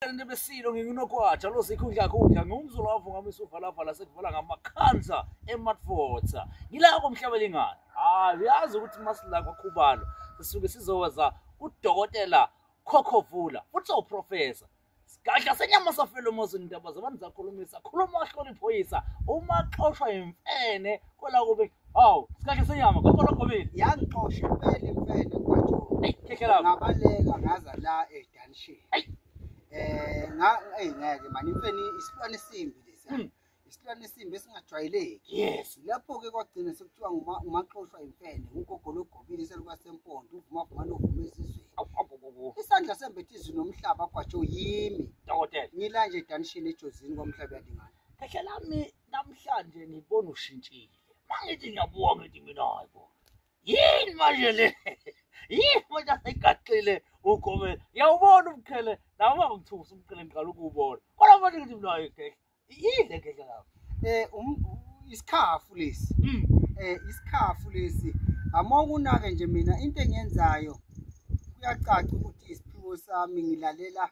Into besilo nginginokwatsha lo sikhundla khundla ngumzulu wavungamisa uvalavala sekuvala ngamakhanza eMatfotsa. Ngila komhlaba lingana. Hayi, uyazi ukuthi masila kwaKhubalo sisuke sizowaza udokotela Khokhovula futhi uprofessor. Sigadla senyama safela umozini indaba zabantu zakhulumisa khuluma wahlola iphoyisa uma xoshwa imfene kola kube awu sigadla senyama gogo logobile. Yangixosha impela imfene kwaJoe. Khehla lami. Ngabaleka ngaza la eDanshin. Ayi. Nga ngeke mani imfene isilwane esimbi lesi. Isilwane esimbi esingajwayeleki. Yes. Lapho ke kwagcina sekuthiwa ngumaxoshwa imfene, ugogo logobile selukwasempondo, uvuma vuma novuma esizweni. Awu, awu, awu, awu. Isandla sembethe izulu nomhlaba kwaJoe yimi. Dokotela. Ngila nje eDanshin eJozini kwamhlaba yalingana. Khehla lami namhlanje ngibona ushintshile. Mangithi ngiyabuka ngithi mina hayibo. Yini manje le? Yini manje asegaxile ugomela? Ngiyawubona umqhele, nawe ngithusa umqhele ngiqala ukuwubona. Kodwa manje ngithi mina hayi khehla. Yini le khehla lami? Isikhafu lesi. Isikhafu lesi. Amokunake nje mina into engiyenzayo kuyacaca ukuthi isiphiwo sami ngilalela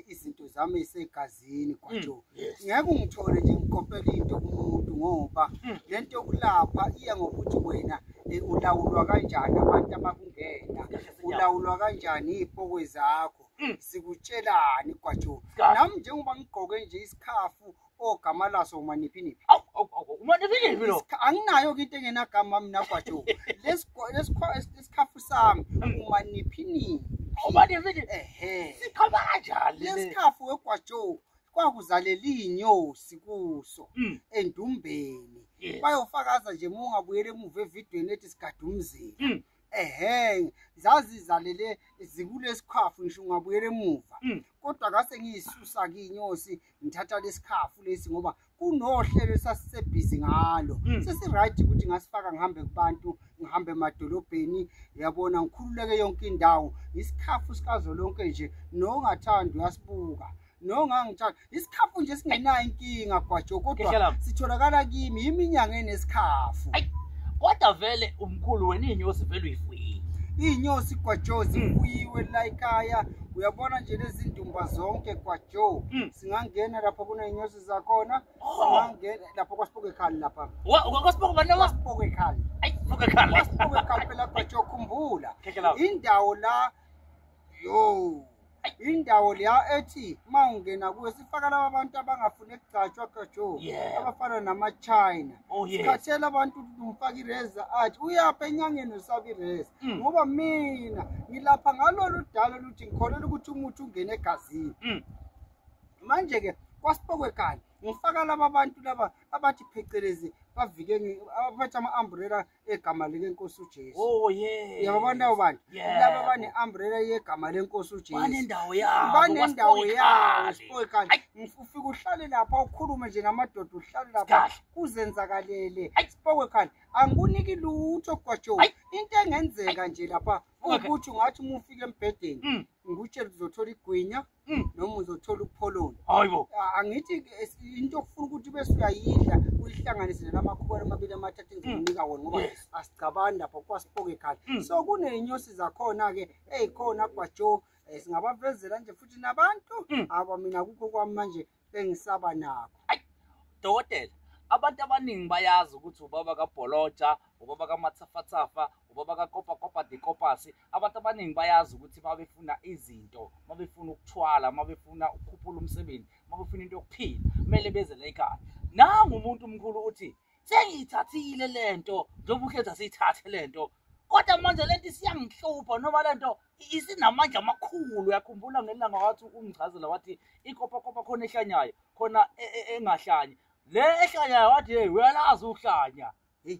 izinto zami ezisegazini kwaJoe. Yes. Ngeke ungithole nje ngikopela into kumuntu ngoba lento yokulapha iya ngokuthi wena ulawulwa kanjani abantu abakungena, ulawulwa kanjani iy'pokwe zakho, sikutshelani kwaJoe. Nami njengoba ngigqoke nje isikhafu ogama laso umaniphiniphi. Awu, awu, awu, umaniphiniphi lo? Anginayo-ke into engenagama mina kwaJoe. Lesikhafu sami umaniphiniphi. Umaniphiniphi? Ehhe. Sikhamba kanjani le? Lesikhafu wegwaJoe kwakuzalela iy'nyosi kuso endumbeni. Bayofakaza nje uma ungabuyela emuva evidweni ethi sigada umzila. Ehhe, zazizalele zikulesikhafu ngisho ungabuyela emuva. Kodwa ngase ngiyisusa-ke iy'nyosi ngithatha lesikhafu lesi ngoba kunohlelo esasisebhizi ngalo. Sesi-right ukuthi ngasifaka ngihambe kubantu, ngihambe emadolobheni, uyabona ngikhululeke yonke indawo. Isikhafu sikazolonke nje nongathandi uyasibuka. Nongangithandi. Isikhafu nje singenayo inkinga Gwajo kodwa Khehla lami. sitholakala kimi iminyanga enesikhafu. Ayi, kodwa vele umkhulu wena iy'nyosi vele uyifuyile. Iy'nyosi Gwajo zifuyiwe la ekhaya. Uyabona nje lezi ndumba zonke Gwajo. Singangena lapha kuney'nyosi zakhona. Singangena lapha kwaSipoke Khali lapha. KwaSipoke bani la? KwaSipoke Khali. Ayi, Sipoke Khali. KwaSipoke Khali phela Gwajo khumbula. Khehla lami. Indawo la yo. Indawo leya ethi uma ungena kuyo sifaka laba bantu abangafuni ukugcatshwa Gwajo. Abafana nama-China. Oh, yes. Sikhathele abantu ukuthi umfaka ireza athi uyapha enyangeni usaba ireza. Ngoba mina ngilapha ngalolu dalo luthi ngikholelwa ukuthi umuthi ungene egazini. Manje ke kwaSipoke Khali ngifaka laba bantu laba abathi phecelezi bavike abaphatha ama-umbrella egama lenkosi uJesu. Oh yes. Uyababona labo bantu? Yeah. Laba bane-umbrella yegama lenkosi uJesu. Banendawo yabo. Banendawo kwaSipoke yabo, Khali. Sipoke Khali. Ayi. Ufike uhlale lapha ukhulume nje namadoda uhlale lapha Kahle. kuzenzakalele. Ayi. Sipoke Khali. Angikuniki lutho Gwajo. Ayi. Into engenzeka nje lapha Okay. ukuthi ungathi uma ufika embhedeni ngikutshele uzothola igwinya noma uzothola ukupholona. Hayibo. Angithi into okufuna ukuthi bese uyayidla uyihlanganise nalamakhuba amabili amathathu engizokunika wona ngoba asicabani lapha kwaSipoke Khali. So kuney'nyosi zakhona-ke ey'khona Gwajo, singabavezela nje futhi nabantu aba mina kukho kwami manje engisaba nakho. Ayi, dokotela, abantu abaningi bayazi ukuthi ubaba kaBholoja, ubaba kaMathafathafa, ubaba kaKopa Kopa Dikopasi. Abantu abaningi bayazi ukuthi mabefuna izinto, mabefuna ukuthwala, mabefuna ukukhuphula umsebenzi, mabefuna into yokuphila, kumele beze la ekhaya. Nangu umuntu omkhulu uthi sengiyithathile lento, njengoba ukhetha siyithathe lento. Kodwa manje lento isiyangihlupha noma lento isinamandla amakhulu. Uyakhumbula ngelanga wathi ungichazela wathi iKopa Kopa khona ehlanyayo, khona engahlanyi. Le ehlanyayo wathi hey uyalazi uhlanya. Hey.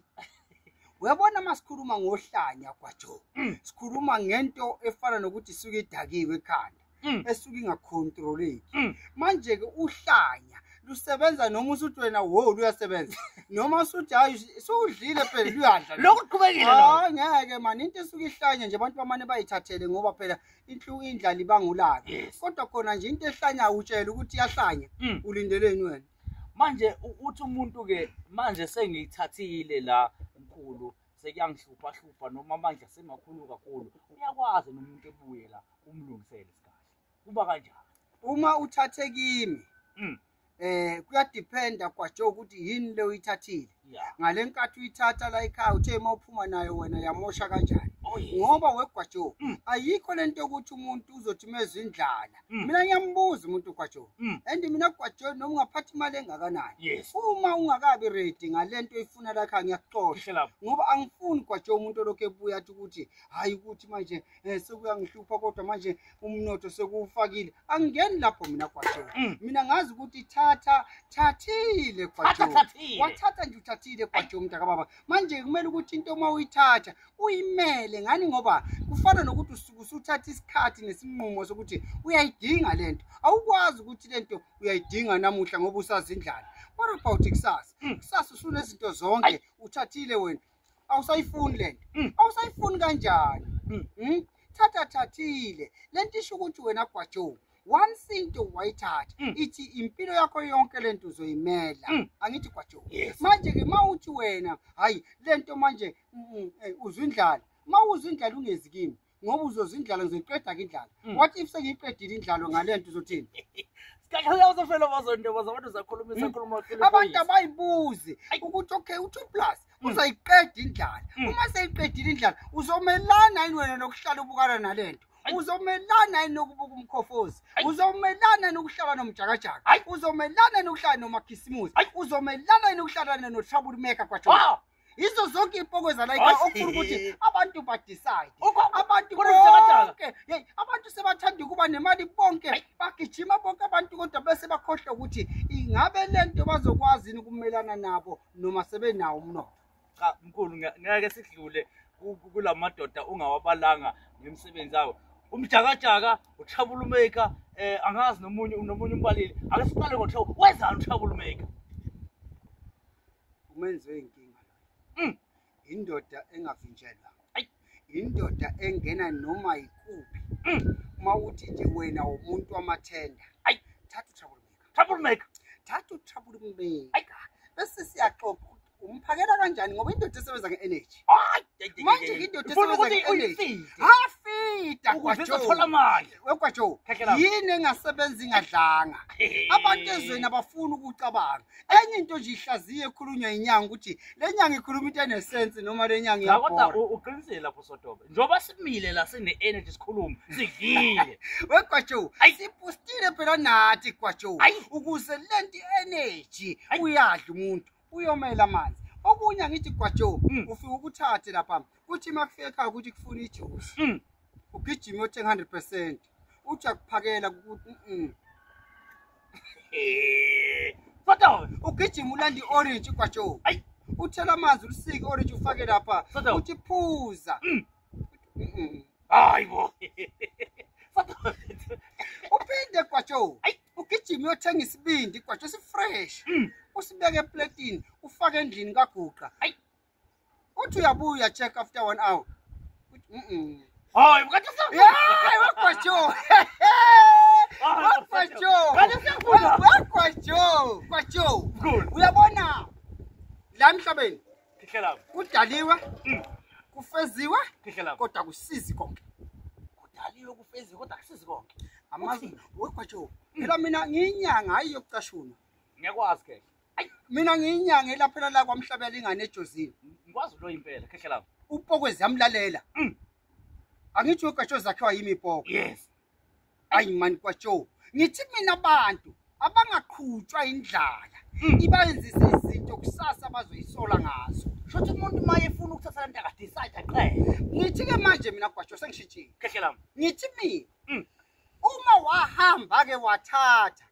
Uyabona masikhuluma ngohlanya Gwajo. Sikhuluma ngento efana nokuthi isuke idakiwe ekhanda. Esuke ingacontroleki. Manje ke uhlanya lusebenza noma usuthi wena wo luyasebenza. Noma usuthi hayi sewudlile phela luyadla. Lokhu kuqhubekile lokho. Hayi ngeke man into esuke ihlanya nje abantu bamane bayithathele ngoba phela indlala ibangulaka. Kodwa khona nje into ehlanya utshela ukuthi iyahlanya. Ulindeleni wena? Manje uthi umuntu ke manje sengiyithathile la mkhulu sekuyangihlupha hlupha noma amandla semakhulu kakhulu. Uyakwazi nomuntu ebuye la umlungisele sikahle. Kuba kanjani? Uma uthathe kimi kuyadependa kwaJoe ukuthi yini le uyithathile. Ngale nkathi uyithatha la ekhaya uthe mawuphuma nayo wena yamosha kanjani? Ngoba wegwaJoe ayikho lento yokuthi umuntu uzothi mezwe indlala. Mina ngiyambuza umuntu gwaJoe. And mina gwaJoe noma ungaphatha imali engakanani. Uma ungakabi ready ngalento oyifuna la ekhaya ngiyakuxosha. Ngoba angifuni gwaJoe umuntu olokhu ebuya athi ukuthi hayi ukuthi manje sekuyangihlupha kodwa manje umnotho sekuwufakile. Angingeni lapho mina gwaJoe. Mina ngazi ukuthi thathile gwaJoe. Wathatha nje uthathile gwaJoe mntaka baba. Manje kumele ukuthi into uma uyithatha uyimele ngani ngoba kufana nokuthi usuke usuthatha isikhathi nesinqumo sokuthi uyayidinga lento. Awukwazi ukuthi lento uyayidinga namuhla ngoba usazi indlala. What about kusasa? Kusasa usunezinto zonke uthathile wena. Awusayifuni lento. Awusayifuni kanjani? Thathathile. Lento isho ukuthi wena gwaJoe once into wayithatha ithi impilo yakho yonke lento uzoyimela. Angithi gwaJoe. Manje ke mawuthi wena hayi lento manje uzwa indlala. Mawuzwa indlala ungezi kimi ngoba uzozwa indlala ngizoyiqeda ke indlala. What if sengiyiqedile indlalo ngalento uzothini? Abantu abayibuzi ukuthi okay u2 plus uzayiqeda indlala. Uma seyiqedile indlala uzomelana yini wena nokuhlala ubukana nalento? Uzomelana yini nokubuka umkhofozi? Uzomelana nokuhlala nomjakajaka? Uzomelana nokuhlala nomakhisimusi? Uzomelana nokuhlala no-trouble maker gwaJoe? Izo zonke ipoko zala ekhaya okufuna ukuthi abantu ba-decide. Abantu bonke, abantu sebathanda ukuba nemali bonke, bagijima bonke abantu kodwa bese bakhohlwa ukuthi ingabe lento bazokwazi yini ukumelana nabo noma sebenawo umnotho. Cha mkhulu ngeke sidlule kulamadoda ungawabalanga ngemisebenzi yawo. Umjakajaka, u-trouble maker, angazi nomunye umbalile. Ake siqale ngo-trouble. Wenzani u-trouble maker? Umenzi wenkinga. Indoda engavinjelwa. Indoda engena noma yikuphi. Uma uthi nje wena umuntu wamathenda. Thatha u-trouble maker. Trouble maker. Thatha u-trouble maker. Bese siyaxoxa umphakela kanjani ngoba indoda esebenza nge-energy. Manje indoda esebenza nge-energy. Hafida gwaJoe. WegwaJoe. Yini engasebenza ingadlanga? Abantu ezweni abafuni ukucabanga. Enye into nje ihlaziye ekhulunywa inyanga ukuthi le nyanga ikhuluma into enesense noma le nyanga iyabhora. Kodwa uqinisile lapho Sotobe. Njengoba simile la sine-energy sikhuluma, sidlile. WegwaJoe, sipostile phela nathi gwaJoe ukuze lento energy uyadla umuntu. Uyomela amanzi. Okunye angithi gwaJoe ufike ukuthathe lapha kuthi makufika ekhaya ukuthi kufuna ijuice. Ugijima uyothenga 100%. Uthi akuphakela ukuthi ugijima ulanda i-orange gwaJoe. Uthela amanzi ulisike i-orange ufake lapha. Uthi phuza. Hayibo. Uphinde gwaJoe. Ugijima uyothenga isibindi gwaJoe si-fresh. Usibeke eplatini ufake endlini kaGuqa. Uthi uyabuya check after 1 hour. Hayi kanti hayi wegwaJoe. WegwaJoe. WegwaJoe. GwaJoe. Uyabona la emhlabeni kudaliwe kufeziwe kodwa kusizi konke. Kudaliwe kufeziwe kodwa kusizi konke. Amazi wegwaJoe. Phela mina ngiyinyanga hayi yokucashuna. Ngiyakwazi ke. Mina ngiyinyanga elaphela la kwamhlabela ingane ejozini. Ngikwazi lo impela khehle lapho. Upokwe ziyamlalela. Angithi wegwaJoe zakhiwa yimi ipoko. Yes. Ayi man gwaJoe. Ngithi mina abantu abangaqhutshwa indlala ibayenzisa izinto kusasa bazoyisola ngazo. Shothi umuntu maye efuna ukuthatha lento akadecide aqele. Ngithi ke manje mina gwaJoe sengishintshile. Khehle lapho. Ngithi mina uma wahamba ke wathatha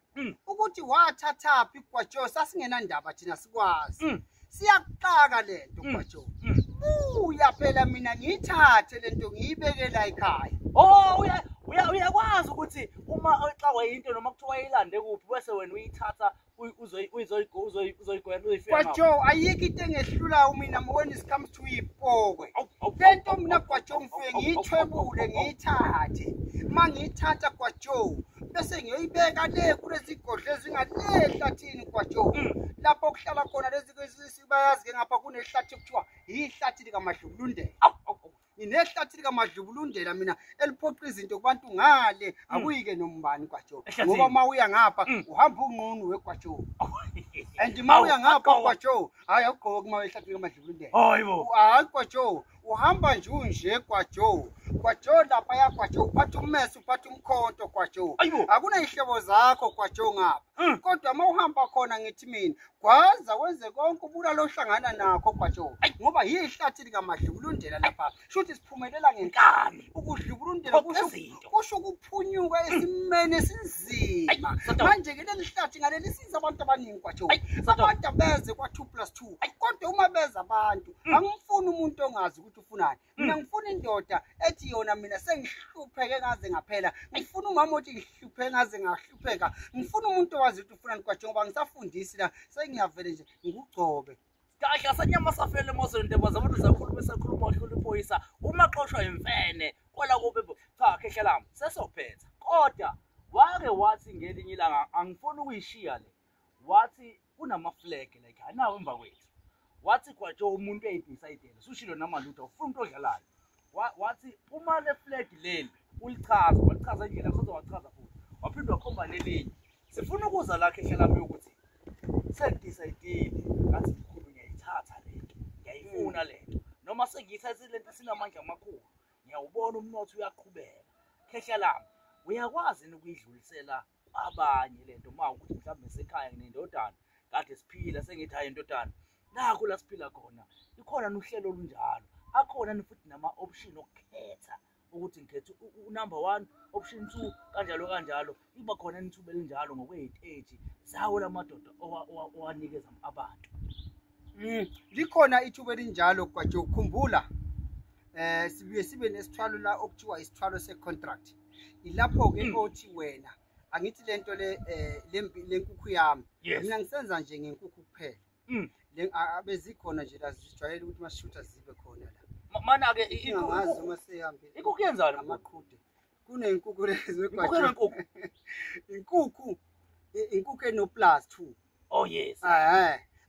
ukuthi wathathaphi gwaJoe sasingenandaba thina sikwazi. Siyakuxaka lento gwaJoe. Buya phela mina ngiyithathe lento ngiyibeke la ekhaya. Oh uyakwazi ukuthi uma exakwe into noma kuthiwa wayilande kuphi bese wena uyithatha uzoyigoyela uyifika. GwaJoe ayikho into engehlulayo mina when it comes to ipokwe. Lento mina gwaJoe ngifike ngiyithwebule ngiyithathe. Uma ngiyithatha gwaJoe bese ngiyoyibeka le kulezi godlo ezingale ehlathini gwaJoe. Lapho kuhlala khona lezi bayazi ke ngapha kunehlathi kuthiwa ihlathi likaMadlulundela. Nginehlathi likaMadlubulundela mina eliphoqa izinto kubantu ngale, akuyike nombani Gwajo. Ngoba uma uya ngapha uhamba unqunu weGwajo. And uma uya ngapha Gwajo, hayi awugqoki uma ehlathi likaMadlubulundela. Hayibo. Hayi Gwajo, uhamba nje unje Gwajo. Gwajo lapha ya Gwajo, uphatha ummese, uphatha umkhonto Gwajo. Akuneyihlobo zakho Gwajo ngapha. Kodwa uma uhamba khona ngithi mina, gwaza wenze konke ubulala ohlangana nakho Gwajo. Ngoba yihlathi likaMadlubulundela lapha. Shuthi siphumelela ngenkani. Ukudlubulundela kusho ukuphunyuka esimeni esinzima. Manje ke leli hlathi ngaleli siza abantu abaningi Gwajo. Abantu abeze kwa 2 + 2. Kodwa uma beza abantu, angifuni umuntu ongazi ukuthi ufunani. Mina ngifuna indoda ethi yona mina sengihlupheke ngaze ngaphela. Ngifuna umama othi ngihlupheke ngaze ngahlupheka. Ngifuna umuntu owazi ukuthi ufunani Gwajo, ngoba ngisafundisi la sengiyavele nje ngikugcobe. Kahle asanyama safele emozweni ntokazi, abantu zakhuluma esakhuluma wahlula iphoyisa uma xoshwa imfene kwala kube cha khehla lami sesophetha. Kodwa wake wathi ngelinye ilanga angifuni ukuyishiya le, wathi kunama flag like anawo emva kwethu. Wathi Gwajo umuntu eyidecide sushilo namalutho ufuna umuntu odlalayo. Wathi uma le flag leli ulichaza, walichaza indlela soze wachaza futhi waphinde wakhomba nelinye. Sifuna ukuza la khehla lami ukuthi sengidecide ngathi mkhulu ngiyayithatha lento, ngiyayifuna lento, noma sengiyithathile lento sinamandla amakhulu, ngiyawubona umnotho uyaqhubeka. Khehla lami, uyakwazi ukuyidlulisela kwabanye lento uma ukuthi mhlawumbe sekhaya nginendodana kade siphila, sengithi hayi indodana nakho la siphila khona, ikhona nohlelo olunjalo, akhona futhi nama-option okukhetha ukuthi ngikhethe unumber 1, option 2, kanjalo kanjalo. Iba khona ithuba elinjalo ngokwey'teji zawo lamadoda owanikeza abantu. Likhona ithuba elinjalo Gwajo. Khumbula sibuye sibe nesithwalo la okuthiwa isithwalo se-contract. Ilapho-ke othi wena angithi lento le lenkukhu yami, mina ngisenza nje ngenkukhu kuphela. Abezikhona nje la zijwayele ukuthi masishutha zibe khona la. Mana-ke inkukhu yenzani? Amaqhude. Kunenkukhu lezo Gwajo. Inkukhu eno +2. Oh yes.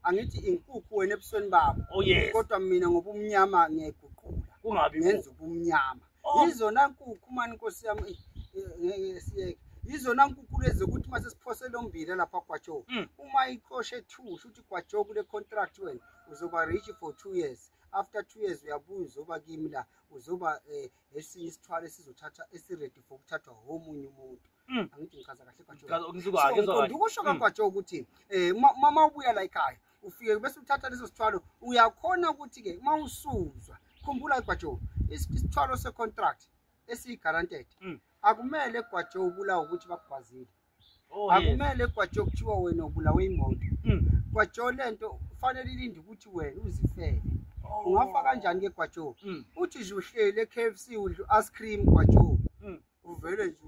Angithi inkukhu wena ebusweni babo. Oh yes. Kodwa mina ngoba umnyama ngiyayiguqula. Kungabi ngenza ubumnyama. Yizona nkukhu mani Nkosi yami ngeke siyeke. Yizona nkukhu lezi ukuthi mase siphosele ombila lapha Gwajo. Uma ixoshe 2 shuthi Gwajo kule contract wena uzoba rich for 2 years. After 2 years uyabuya uzoba kimi la, uzoba esinye isithwalo esizothatha esiready for ukuthathwa omunye umuntu. Angithi ngichaza kahle Gwajo. Ukusho kaGwajo ukuthi uma ubuya la ekhaya ufike bese uthatha leso sithwalo, uyakhona ukuthi ke uma usuzwa, khumbula Gwajo, isithwalo se-contract esiyi-guaranteed. Akumele Gwajo ubulawe ukuthi bakugwazile. Akumele Gwajo kuthiwa wena ubulawe imoto. Gwajo lento kufanele ilinde ukuthi wena uzifele. Ungafa kanjani ke Gwajo? Uthi nje uhleli e-KFC udla ice cream Gwajo. Uvele nje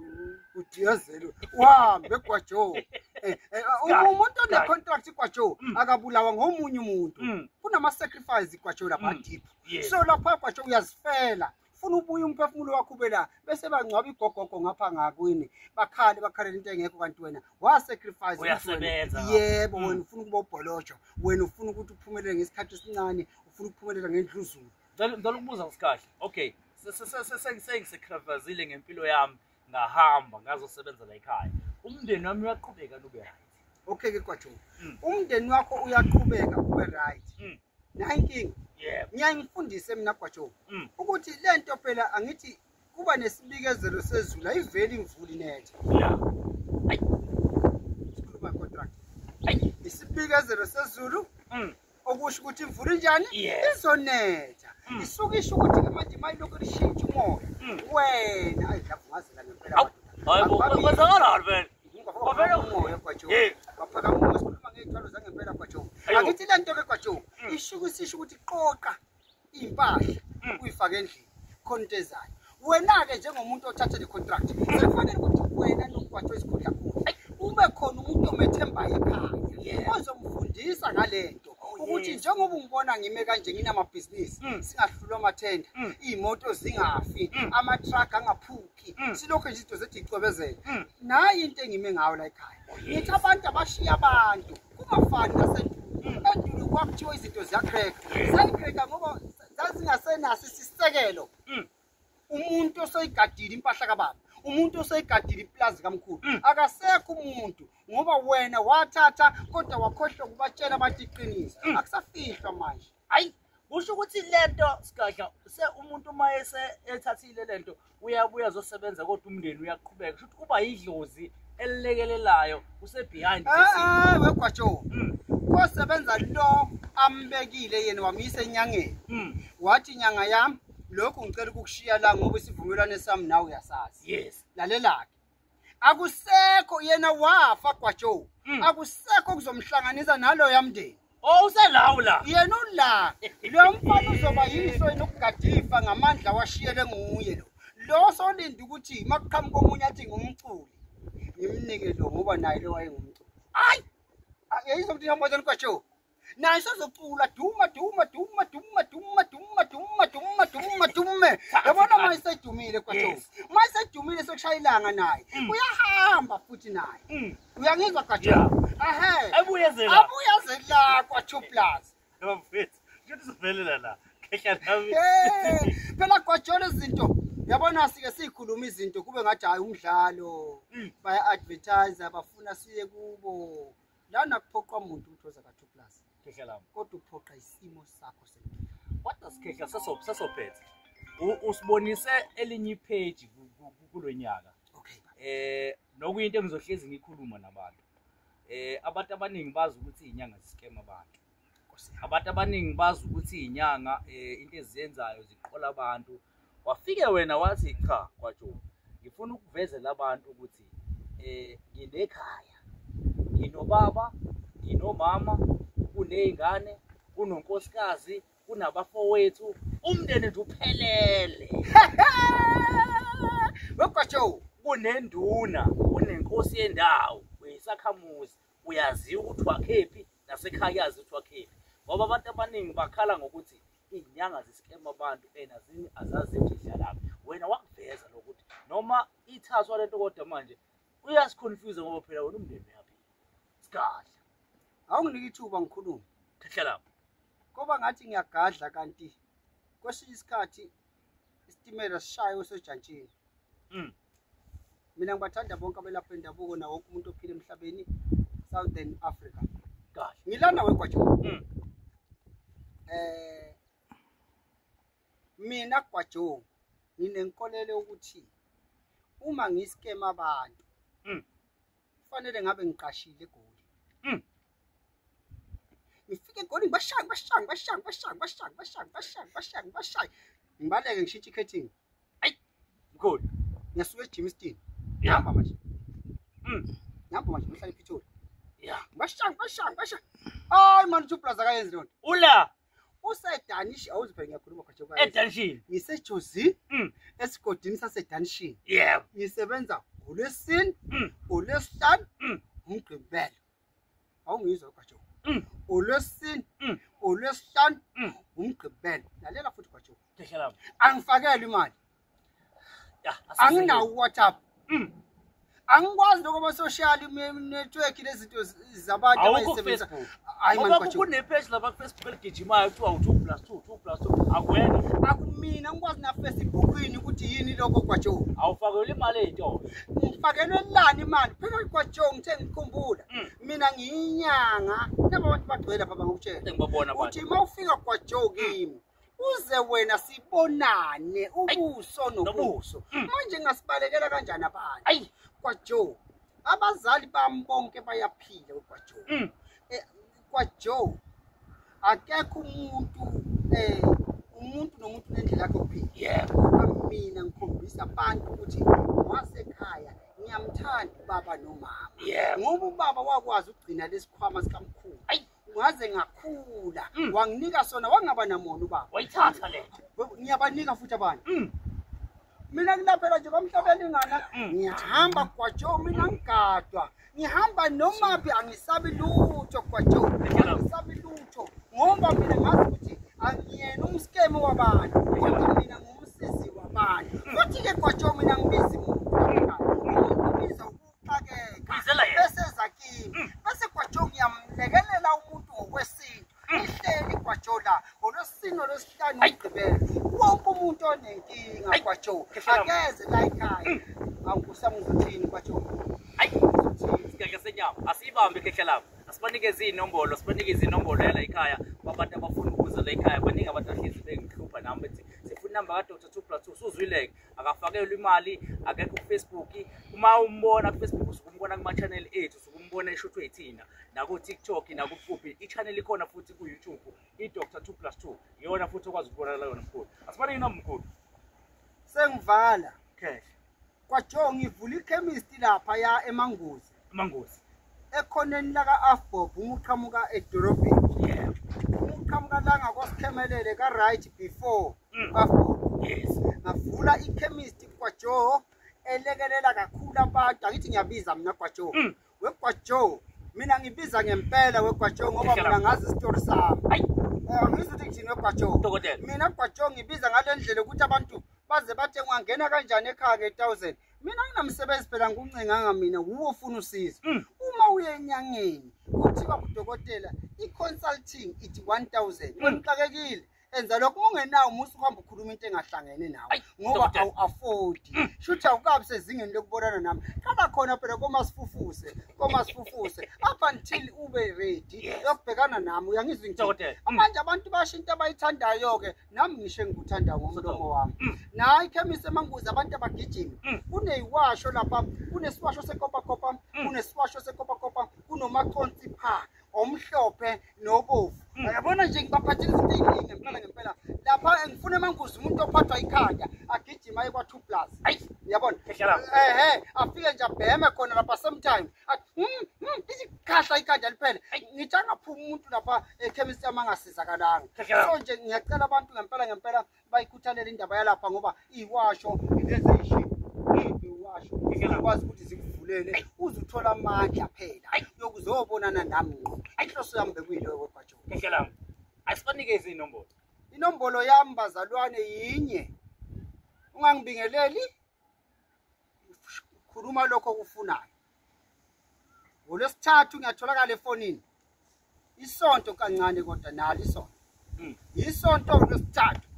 udiyazele uhambe Gwajo. Umuntu one-contract Gwajo akabulawa ngomunye umuntu. Kunama-sacrifice Gwajo lapha deep. So lapha Gwajo uyazifela. Ufuna ubuye umphefumulo wakho ube la, bese bangcwaba igogogo ngapha ngakwini, bakhale bakhalela into engekho, kanti wena wa-sacrifice. Uyasebenza. Yebo, wena ufuna ukuba ubholojo, wena ufuna ukuthi uphumelele ngesikhathi esincane, ufuna ukuphumelela ngendluzulu. Ngicela ukubuza ngisikahle. Okay, sengisacrificile ngempilo yami, ngahamba ngazosebenza la ekhaya. Umndeni wami uyaqhubeka ube right. Okay ke Gwajo, umndeni wakho uyaqhubeka ube right. Nayi inkinga. Yebo. Ngiyangifundise mina Gwajo ukuthi lento phela angithi kuba nesibikezelo sezulu, ayiveli imvula inethe. Yeah. Ayi. Sikhuluma contract. Ayi. Isibikezelo sezulu okusho ukuthi imvula injani izonetha. Isuke isho ukuthi ke manje mayilokhu lishintsha umoya. Wena ayidlavungazela ngempela. Hayibo, kwenzakalani vele? Kwavela umoya Gwajo. Waphakama umoya, sikhuluma ngey'thwalo zangempela Gwajo. Angithi le nto ke Gwajo isho isisho ukuthi qoqa iy'mpahla uyifake endlini khona into ezayo. Wena-ke njengomuntu othatha le contract sekufanele ukuthi wena noGwajo isikhundla khona ube khona umuntu omethembayo ekhaya ozomfundisa ngale nto ukuthi njengoba ungibona ngime kanje nginamabhizinisi, singahlulwa amathenda, iy'moto zingafi, ama-truck angaphuki, silokhu nje izinto zethu iy'cwebezele. Nayi into engime ngayo la ekhaya. Ngithi abantu abashiya abantu kungafani nasendulo. Endulo kwakuthiwa izinto ziyakreka. Zayikreka ngoba Zazingasenaso isisekelo. Umuntu osoyigadile impahla kababa, umuntu oseyigadile iplazi kamkhulu, akasekho umuntu ngoba wena wathatha kodwa wakhohlwa ukubatshela abantu iqiniso. Akusafihlwa manje. Hayi, kusho ukuthi lento Sigadla se umuntu uma ethathile lento uyabuya azosebenza kodwa umndeni uyaqhubeka. Kusho ukuthi kuba yidlozi elilekelelayo use behind the scene. Wegwajo. Kosebenza lo ambekile yena wamisa enyangeni. Wathi inyanga yami lokhu ngicela ukukushiya la ngoba isivumelwano sami nawe uyasazi. Yes. Lalela-ke. Akusekho yena wafa Gwajo. Akusekho kuzomhlanganisa naloya mndeni. Oh, uselawula. Yena ula. Lo mfana uzoba yiso nokugadifa ngamandla washiyele nguye lo. Lo solinda ukuthi makuqhamuka omunye athi ngumculi. Ngimnike lo ngoba naye lo wayengumculi. Hayi, ayizwa ukuthi ihamba kanjani Gwajo. Naye sozocula duma duma duma duma duma duma duma duma duma dume. Yabona mayisedumile Gwajo. Mayisedumile sokushaya ilanga naye. Uyahamba futhi naye. Uyangizwa Gwajo? Ehe. Abuyezela. Abuyezela kwa 2 plus. Mfethu, ngithi sivelela la. Khehla nami. Phela Gwajo lezinto. Yabona sike sikhuluma izinto kube ngathi hayi umdlalo. Baya advertise bafuna siye kubo. Lana kuphoqa umuntu ukuthi oza ka 2 plus. Khehla lami. Kodwa uphoqa isimo sakho sempilo. Kodwa sikhehla sesophethe. Usibonise elinye ipage kulonyaka. Okay. Nokuyinto engizohlezi ngikhuluma nabantu. Abantu abaningi bazi ukuthi izinyanga ziskema abantu. Abantu abaningi bazi ukuthi izinyanga into ezizenzayo ziqola abantu. Wafike wena wathi cha Gwajo, ngifuna ukuvezela abantu ukuthi nginekhaya. Nginobaba, nginomama, kunezingane, kunonkosikazi, kunabafowethu, umndeni nje uphelele. Wegwajo, kunenduna, kunenkosi yendawo, uyisakhamuzi, uyaziwa ukuthi wakhephi nasekhaya yazi ukuthi wakhephi. Ngoba abantu abaningi bakhala ngokuthi izinyanga ziskema abantu enazini azazi idlalaphi. Wena wakuveza lokuthi noma ithathwa lento kodwa manje uyasiconfuse ngoba phela wena umndeni uyaphila. Sigadla. Awunginike ithuba ngikhulume. Khehla lapho. Ngoba ngathi ngiyagadla kanti kwesinye isikhathi isitimela sishaye osejantshini. Mina ngibathanda bonke abelapha endabuko nawo wonke umuntu ophila emhlabeni Southern Africa. Kahle. Ngilana weGwajo. Mina Gwajo nginenkolelo ukuthi uma ngiskema abantu kufanele ngabe ngiqashile eGoli. Ngifike eGoli ngibashaye ngibashaye ngibashaye ngibashaye ngibashaye ngibashaye ngibashaye ngibashaye ngibashaye. Ngibaleke ngishintshe ikhethini. Hayi, mkhulu. Ngiyasuka eJimiston. Ngihamba manje. Ngihamba manje ngihlala ePitoli. Yeah. Ngibashaye ngibashaye ngibashaye. Hayi man 2 plus akayenzi lonto. Ula usedanish awuziphela ngiyakhuluma Gwajo. Edanishini. NgiseJozi esigodini sasedanishini. Yebo. Ngisebenza ngolwesine, ngolwesihlanu, umgqibelo. Awungizwa Gwajo. Olwesine, olwesihlanu, umgqibelo. Lalela futhi Gwajo. Khehla lami. Angifakelwe imali. Anginawo WhatsApp. Angikwazi lokho social network lezinto zabantu abayisebenzisa. Hayi man Gwajo. Kune page lapha ku Facebook eligijimayo kuthiwa u2 + 2 2 + 2 akwena. Akumina ngikwazi na Facebookini ukuthi yini lokho Gwajo. Awufakelwe imali eyitolo. Ngifakelwe lani imali? Phela Gwajo ngithe ngikhumbula. Mina ngiyinyanga. Laba abantu bagcwele lapha bangikutshela. Ngibabona abantu. Uthi mawufika Gwajo kimi uze wena sibonane ubuso nobuso. Manje ngasibalekela kanjani abantu? Ayi Gwajo, abazali bami bonke bayaphila Gwajo. Gwajo, akekho umuntu umuntu nomuntu nendlela yakhe yokuphila. Yebo. Kodwa mina ngikhombisa abantu ukuthi wasekhaya ngiyamthanda ubaba nomama. Yebo. Ngoba ubaba wakwazi ukugcina lesikhwama sikamkhulu. Ayi. Ngaze ngakhula, wanginika sona wangaba namona ubaba. Wayithatha le. Ngiyabanika futhi abantu. Mina ngilaphela nje kwamhlabela ingana ngihamba Gwajo mina ngigadwa. Ngihamba nomaphi angisabi lutho Gwajo. Angisabi lutho ngoba mina ngazi ukuthi angiyena umskeme wabantu. Kodwa mina ngumsizi wabantu. Futhi ke Gwajo mina ngibiza umuntu. Umuntu ubiza ukuxakeka. Bese eza kimi. Bese Gwajo ngiyamlekelela umuntu ngokwesintu. Ihleli Gwajo la ngolwesine olwesihlanu umgqibelo. Akeze la ekhaya. Awukusami uzothini kwaJoe? Hayi, sigaxa senyama. Asibambe khehla lami. Asibanikeze inombolo, sibanikeze inombolo yala ekhaya kwabantu abafuna ukuza la ekhaya. Baningi abantu ahlezi bengihlupha nami bethi sifuna inamba ka Dr 2+2 usuzwileke. Akafakelwe imali, akekho ku Facebook. Uma umbona ku Facebook usukumbona kuma channel ethu, usukumbona eshuthwe yithina. Naku TikTok, naku Fupi. I-channel ikhona futhi ku YouTube, i Dr 2+2. Iyona futhi okwazi ukubonakala yona mkhulu. Asibanike inamba mkhulu. Sengivala. Khehla. KwaJoe ngivula ichemist lapha ya eManguzi. Emanguzi. Ekhoneni laka Afbob uma uqhamuka edorobheni. Yeah. Uma uqhamuka la ngakwaSikhemelele ka right before Afbob. Yes. Ngavula ichemist kwaJoe elekelela kakhulu abantu. Angithi ngiyabiza mina kwaJoe. WeKwaJoe mina ngibiza ngempela weKwaJoe ngoba mina ngazi isitori sami. Hayi. Angizwi ukuthi ngithini weKwaJoe. Dokotela. Mina kwaJoe ngibiza ngale ndlela ukuthi abantu baze bathe ungangena kanjani ekhaya nge1000. Mina nginamsebenzi phela ngikuncenganga mina uwo ufuna usizo. Uma uye enyangeni kuthiwa kudokotela i-consulting ithi 1000. Ngixakekile. Enza lokho ungenawo musu uhamba ukhuluma into engahlangene nawe ngoba awu-afford. Shuthi awukabi sezingeni lokubonana nami. Qala khona phela komasifufuse, komasifufuse up until ube ready yokubhekana nami. Uyangizwa ngithe. Manje abantu basho into abayithandayo ke nami ngisho engikuthandayo ngomlomo wami. Nayi ikhemisi eManguzi abantu abagijima. Kuneyiwasho lapha, kunesiwasho sekopakopa, kunesiwasho sekopakopa, kunomaconsi pha omhlophe nobovu. Uyabona nje ngibaphathela izinto eziningi ngempela ngempela. Lapha ngifuna eManguzi umuntu ophathwa ikhanda agijima aye kwa2+. Hayi, uyabona? Ehe, afike nje abheme khona lapha sometime. Athi isikhahla ikhanda liphele. Ngithi angaphuma umuntu lapha ekhemisi yami angasizakalanga. So nje ngiyacela abantu ngempela ngempela bayikhuthalele indaba yalapha ngoba iwasho lezi ezishiphi. Iwasho ukwazi ukuthi zikuvulele uzuthola amandla phela yokuzobonana nami ngqo. Inhloso yami bekuyileyo kwaJoe. Khehla lami. Asibanikeze inombolo. Inombolo yami bazalwane yinye. Ungangibingeleli, khuluma lokho okufunayo. NgoLwesithathu ngiyatholakala efonini. Isonto kancane kodwa nalo isonto. Isonto ngoLwesithathu